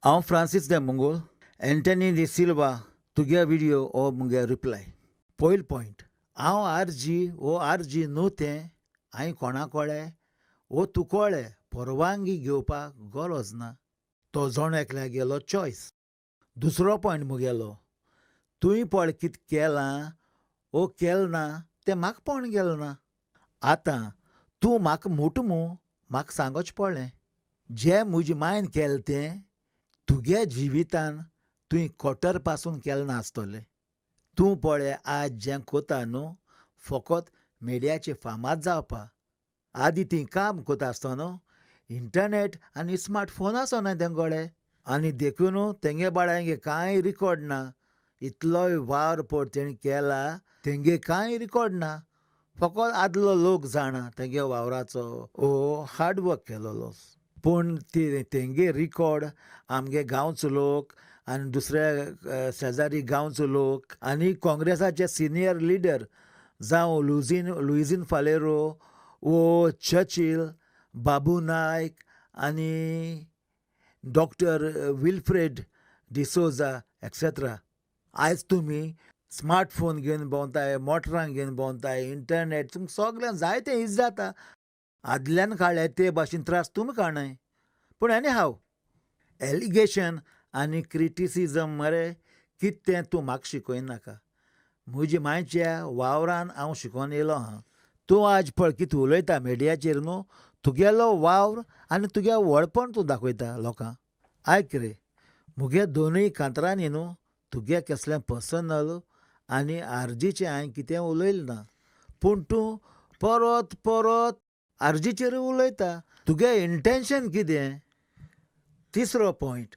हांव फ्रांसीस दे Mongol. Anthony D'Silva, तुगे video हो मुगे रिप्लाय. पयल पॉयंट, हांव आर जी वो आर जी न्हू तें हांवें कोणा कोळे वो तुकोळे परवानगी घेवपाक गरज ना. तो जण एकल्या गेलो चॉयस. दुसरो पॉयंट मुगेलो, तुवें पळय कितें केलां वो केलें ना तें म्हाका पळोवन गेलें ना. आतां तूं म्हाका म्हुट मू, म्हाका सांगोचें पडलें जें म्हजे मायन केलें तें तुगे जिवितान तुवें कोटर पासून केलें नासतलें. तूं पळय आज जें कोता न्हू फकत मिडियाचेर फामाद जावपा. आदीं ती काम कोता आसतना इंटरनेट आनी स्मार्ट फोन आसना तेंगोडे आनी देखून तेंगे बाळांगे कांय रिकॉर्ड ना. इतलोय वावर पळय तेणी केला, तेंगे कांय रिकॉर्ड ना. फकत आदलो लोक जाणा तेंगे वावराचो ओ हार्डवर्क केलोलो. पूण ती तेंगे रिकॉर्ड आमगे गांवचो लोक आनी दुसऱ्या शेजारी गांवचो लोक आनी काँग्रेसाचे सिनियर लिडर जावं लुइझीन फालेरो वो चर्चील, बाबू नायक आनी डॉक्टर विल्फ्रेड डिसोजा एक्सेट्रा. आयज तुमी स्मार्ट फोन घेवन भोंवताय, मोटरां घेवन भोंवताय, इंटरनेट तुमकां सगळें जायतें is जाता. आदल्यान काडले ते भाशेन त्रास तुमी काडनाय. पूण एनी हाव, एलिगेशन आनी क्रिटिसिजम मरे कितें तें तूं म्हाका शिकयनाका. म्हज्या मांयच्या वावरान हांव शिकोन येयलो आहा. तूं आज पळय कितें उलयता मिडियाचेर न्हू, तुगेलो वावर आनी तुगे व्हडपण तूं दाखयता लोकांक. आयक रे, मुगे दोनूय कांतरांनी न्हू तुगे कसलें पर्सनल आनी आरजीचें हांवें कितें उलयलें ना. पूण तूं परत परत आरजीचेर उलयता. तुगे इंटेंशन कितें? तिसरो पॉयंट,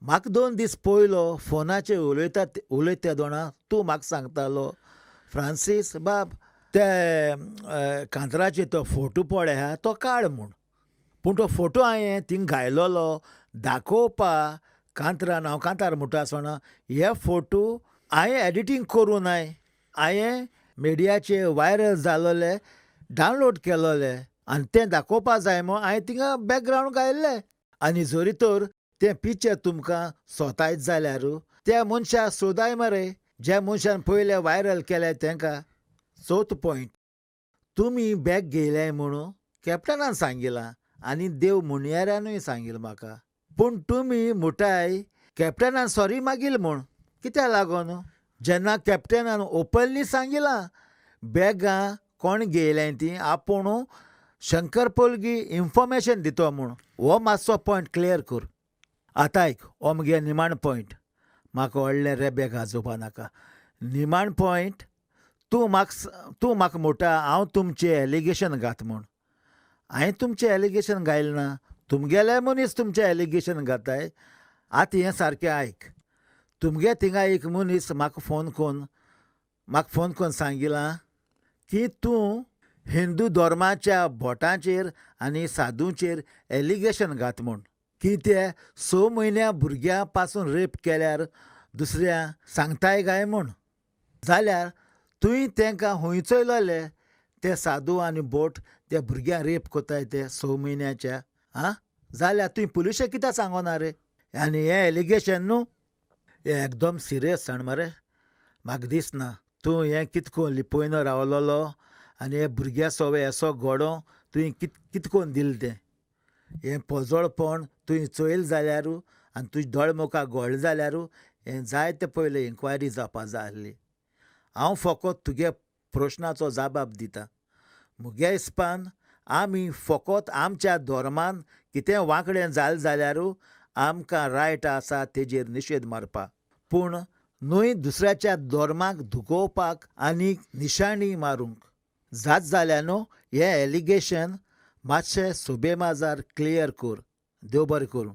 म्हाका 2 दीस पयलो फोनाचेर उलयता उलयता दोणा तूं म्हाका सांगतालो, फ्रांसीस बाब ते कांतराचेर तो फोटो पळय आहा तो काड म्हूण. पूण तो फोटो हांवें थिंग घायलोलो दाखोवपा कांतरान. हांव कांतार म्हणटा आसतना हे फोटो हांवें एडिटींग करूं नाय, हांवें मिडियाचेर वायरल जालोले डावनलोड केलोले आनी तें दाखोवपा जाय म्हूण हांवें थिंगा बॅकग्रावंड घायल्लें. आनी जरी तर तें पिक्चर तुमकां सोतायत जाल्यार त्या मनशाक सोदाय मरे ज्या मनशान पयलें वायरल केलें तेंकां. चवथो पॉयंट, तुमी बॅग घेयलें म्हणून कॅप्टनान सांगिलां आनी देव मुनियारानूय सांगिलां म्हाका. पूण तुमी मुठाय कॅप्टनान सॉरी मागील म्हूण. कित्याक लागून? जेन्ना कॅप्टनान ओपनली सांगिलां बॅगां कोण घेयलें तीं आपूण शंकर पोलगी इन्फॉर्मेशन दितो म्हूण. हो मातसो पॉयंट क्लियर कर. आतां आयक, हो मुगे निमाण पॉयंट. म्हाका व्हडलें रेबे गाजोवपा नाका. निमाण पॉयंट, तूं म्हाका म्हणटा हांव तुमचें एलिगेशन घात म्हूण. हांवें तुमचें एलिगेशन घायलें ना. तुमगेले मनीस तुमचें एलिगेशन घाताय. आतां हें सारकें आयक, तुमगे थिंगा एक मनीस म्हाका फोन करून सांगिलां की तूं हिंदू धर्माच्या भटांचेर आनी साधूंचेर एलिगेशन घात म्हूण, की ते 6 म्हयन्या भुरग्यां पासून रेप केल्यार दुसऱ्या सांगताय काय म्हूण. जाल्यार तुवें तांकां खंय चोयलोले ते साधू आनी बोट त्या भुरग्यांक रेप कोताय ते 6 म्हयन्याच्या? आं, जाल्यार तुवें पुलिशेक कित्याक सांगोना रे? आनी हें एलिगेशन न्हू हें एकदम सिरियस जाण मरे. म्हाका दिसना तूं हें कितको लिपयन रावलोलो आनी हे भुरग्या सोवे येसो घडो तुवें कितकोन दिलें तें. हें पोजोळपण तुवें चोयलें जाल्यार आनी तुजे दोळे मुखार घोळ्ळें जाल्यार हें जायते पयलें इन्क्वायरी जावपा जाय आसली. हांव फकत तुगे प्रश्नाचो जबाब दिता. मुगे हिसपान आमी फकत आमच्या धर्मान कितें वांकडें जालें जाल्यार आमकां रायट आसा तेजेर निशेध मारपाक, पूण न्हय दुसऱ्याच्या धर्माक दुखोवपाक आनी निशाणी मारूंक. जात जाल्यार न्हू हें एलिगेशन मातशें सुबे माजार क्लियर कर. देव बरें करूं.